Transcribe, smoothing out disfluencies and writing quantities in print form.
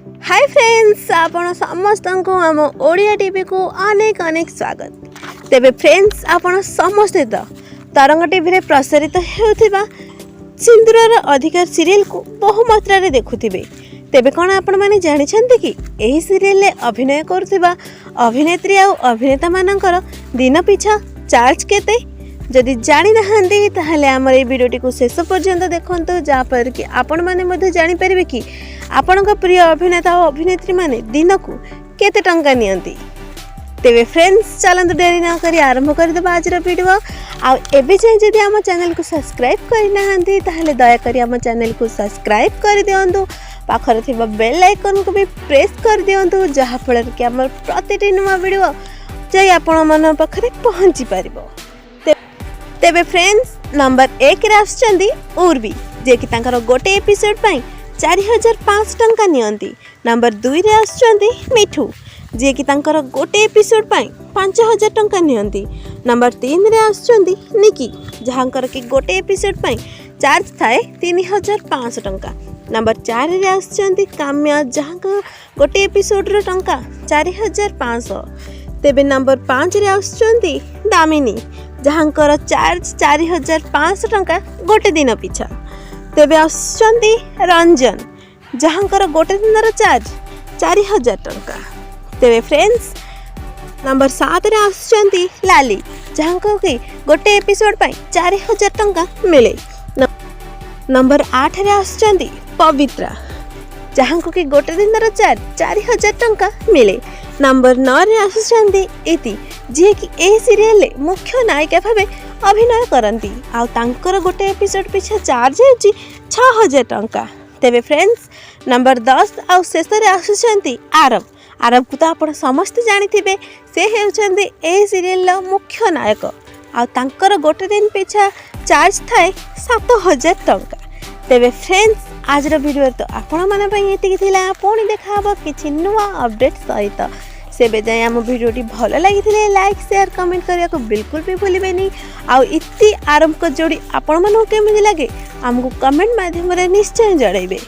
High friends, ଆପଣ ସମସ୍ତଙ୍କୁ ଆମ ଓଡ଼ିଆ ଟିଭିକୁ ଅନେକ ଅନେକ ସ୍ୱାଗତ। ତେବେ ଫ୍ରେଣ୍ଡସ୍, ଆପଣ ସମସ୍ତେ ତ ତରଙ୍ଗ ଟିଭିରେ ପ୍ରସାରିତ ହେଉଥିବା ସିନ୍ଦୁରର ଅଧିକାର ସିରିଏଲକୁ ବହୁ ମାତ୍ରାରେ ଦେଖୁଥିବେ। ତେବେ କ'ଣ ଆପଣମାନେ ଜାଣିଛନ୍ତି କି, ଏହି ସିରିଏଲରେ ଅଭିନୟ କରୁଥିବା ଅଭିନେତ୍ରୀ ଆଉ ଅଭିନେତାମାନଙ୍କର ଦିନ ପିଛା ଚାର୍ଜ କେତେ? ଯଦି ଜାଣିନାହାନ୍ତି, ତାହେଲେ ଆମର ଏଇ ଭିଡ଼ିଓଟିକୁ ଶେଷ ପର୍ଯ୍ୟନ୍ତ ଦେଖନ୍ତୁ, ଯାହାଫଳରେ କି ଆପଣମାନେ ମଧ୍ୟ ଜାଣିପାରିବେ କି ଆପଣଙ୍କ ପ୍ରିୟ ଅଭିନେତା ଓ ଅଭିନେତ୍ରୀମାନେ ଦିନକୁ କେତେ ଟଙ୍କା ନିଅନ୍ତି। ତେବେ ଫ୍ରେଣ୍ଡସ୍, ଚାଲନ୍ତୁ ଡେରି ନ କରି ଆରମ୍ଭ କରିଦେବା ଆଜିର ଭିଡ଼ିଓ। ଆଉ ଏବେ ଯାଏଁ ଯଦି ଆମ ଚ୍ୟାନେଲକୁ ସବସ୍କ୍ରାଇବ୍ କରିନାହାନ୍ତି, ତାହେଲେ ଦୟାକରି ଆମ ଚ୍ୟାନେଲକୁ ସବସ୍କ୍ରାଇବ୍ କରିଦିଅନ୍ତୁ। ପାଖରେ ଥିବା ବେଲ୍ ଆଇକନ୍କୁ ବି ପ୍ରେସ୍ କରିଦିଅନ୍ତୁ, ଯାହାଫଳରେ କି ଆମର ପ୍ରତିଟି ନୂଆ ଭିଡ଼ିଓ ଯାଇ ଆପଣମାନଙ୍କ ପାଖରେ ପହଞ୍ଚି ପାରିବ। ତେବେ ଫ୍ରେଣ୍ଡସ୍, ନମ୍ବର 1ରେ ଆସୁଛନ୍ତି ଉର୍ବି, ଯିଏକି ତାଙ୍କର ଗୋଟେ ଏପିସୋଡ଼ ପାଇଁ 4500 ଟଙ୍କା ନିଅନ୍ତି। ନମ୍ବର 2ରେ ଆସୁଛନ୍ତି ମିଠୁ, ଯିଏକି ତାଙ୍କର ଗୋଟେ ଏପିସୋଡ଼ ପାଇଁ 5000 ଟଙ୍କା ନିଅନ୍ତି। ନମ୍ବର 3ରେ ଆସୁଛନ୍ତି ନିକି, ଯାହାଙ୍କର କି ଗୋଟେ ଏପିସୋଡ଼ ପାଇଁ ଚାର୍ଜ ଥାଏ 3500 ଟଙ୍କା। ନମ୍ବର 4ରେ ଆସୁଛନ୍ତି କାମ୍ୟା, ଯାହାଙ୍କ ଗୋଟେ ଏପିସୋଡ଼ର ଟଙ୍କା 4500। ତେବେ ନମ୍ବର 5ରେ ଆସୁଛନ୍ତି ଦାମିନୀ, ଯାହାଙ୍କର ଚାର୍ଜ 4500 ଟଙ୍କା ଗୋଟେ ଦିନ ପିଛା। ତେବେ ଆସୁଛନ୍ତି ରଞ୍ଜନ, ଯାହାଙ୍କର ଗୋଟେ ଦିନର ଚାର୍ଜ 4000 ଟଙ୍କା। ତେବେ ଫ୍ରେଣ୍ଡସ୍, ନମ୍ବର 7ରେ ଆସୁଛନ୍ତି ଲାଲି, ଯାହାଙ୍କୁ କି ଗୋଟେ ଏପିସୋଡ଼ ପାଇଁ 4000 ଟଙ୍କା ମିଳେ। ନମ୍ବର 8ରେ ଆସୁଛନ୍ତି ପବିତ୍ରା, ଯାହାଙ୍କୁ କି ଗୋଟେ ଦିନର ଚାର୍ଜ 4000 ଟଙ୍କା ମିଳେ। ନମ୍ବର 9ରେ ଆସୁଛନ୍ତି ଇତି, ଯିଏକି ଏହି ସିରିଏଲରେ ମୁଖ୍ୟ ନାୟିକା ଭାବେ ଅଭିନୟ କରନ୍ତି, ଆଉ ତାଙ୍କର ଗୋଟେ ଏପିସୋଡ଼ ପିଛା ଚାର୍ଜ ହେଉଛି 6000 ଟଙ୍କା। ତେବେ ଫ୍ରେଣ୍ଡସ୍, ନମ୍ବର 10 ଆଉ ଶେଷରେ ଆସୁଛନ୍ତି ଆରବ। ଆରବକୁ ତ ଆପଣ ସମସ୍ତେ ଜାଣିଥିବେ। ସେ ହେଉଛନ୍ତି ଏହି ସିରିଏଲର ମୁଖ୍ୟ ନାୟକ, ଆଉ ତାଙ୍କର ଗୋଟେ ଦିନ ପିଛା ଚାର୍ଜ ଥାଏ 7000 ଟଙ୍କା। ତେବେ ଫ୍ରେଣ୍ଡସ୍, ଆଜିର ଭିଡ଼ିଓରେ ତ ଆପଣମାନଙ୍କ ପାଇଁ ଏତିକି ଥିଲା। ପୁଣି ଦେଖାହେବ କିଛି ନୂଆ ଅପଡ଼େଟ୍ ସହିତ। ସେବେ ଯାଏଁ ଆମ ଭିଡ଼ିଓଟି ଭଲ ଲାଗିଥିଲେ ଲାଇକ୍, ସେୟାର, କମେଣ୍ଟ କରିବାକୁ ବିଲକୁଲ ବି ଭୁଲିବେନି। ଆଉ ଇତି ଆରବଙ୍କ ଯୋଡ଼ି ଆପଣମାନଙ୍କୁ କେମିତି ଲାଗେ, ଆମକୁ କମେଣ୍ଟ ମାଧ୍ୟମରେ ନିଶ୍ଚୟ ଜଣାଇବେ।